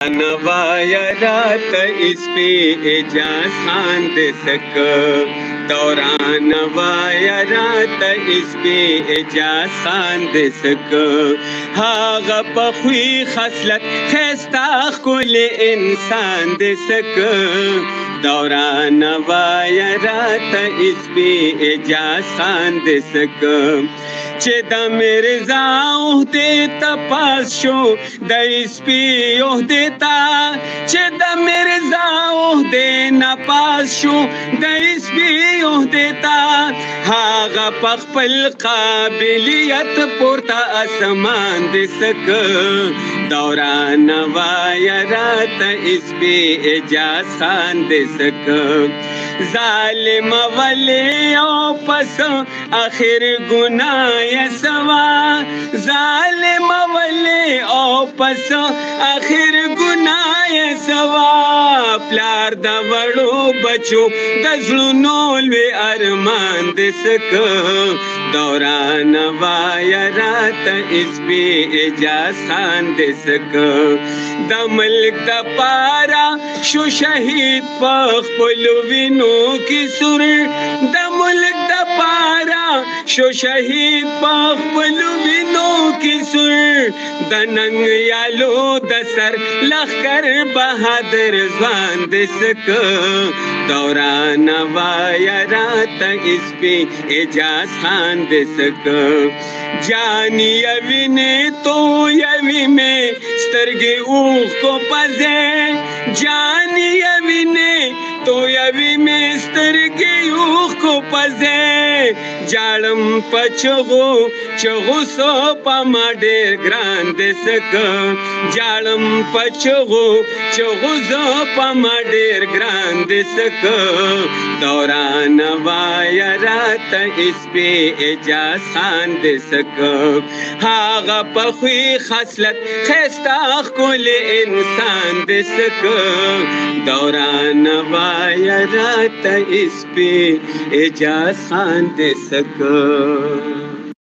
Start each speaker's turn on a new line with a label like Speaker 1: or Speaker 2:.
Speaker 1: نوایا راته اسپی اجاز خان دې سک، دوران وایا راته اسپی اجاز خان دې سک۔ هاغه په خوی خصلت خستا کل انسان دې سک، دوران وایا راته اسپی اجاز خان دې سک۔ چې د مرزا عہدې ته پاس شو، د سپي عہدې ته، چې د مرزا عہدې نه پاس شو د سپي عہدې ته، هغه په خپل قابلیت پورته اسمان دې سک۔ دوران وایا راته سپي اجاز خان دې سک۔ ظالم ولی او پس اخر گناہ سوا، ظالم ولی او پس اخر گناہ سوا۔ پلار د وړو بچو د زړونو لوی ارمان دې سک، دوران وایا راته اسپی اجاز خان دې سک۔ د ملک د پارا شو شهید په خپل وینو کې سور، د ملک د پارا شو شهید په خپل وینو کې سور۔ د ننګ یالو د سر لخر بهادر ځوان دې سک، دوران وایا راته اسپی اجاز خان دې سک۔ جانی یوینه تو یوی می سترګې اوخ کو پزه، جانی یوینه تو یوی می سترګې اوخ کو پزه۔ جالم پچغو چغو سو پما ډیر ګران دې سک، جالم پچغو چغو زو پما ډیر ګران دې سک۔ دوران وایا راته اسپی اجاز خان دې سک۔ هاغه په خوی خصلت خستا کل انسان دې سک، دوران وایا راته اسپی اجاز خان دې سک۔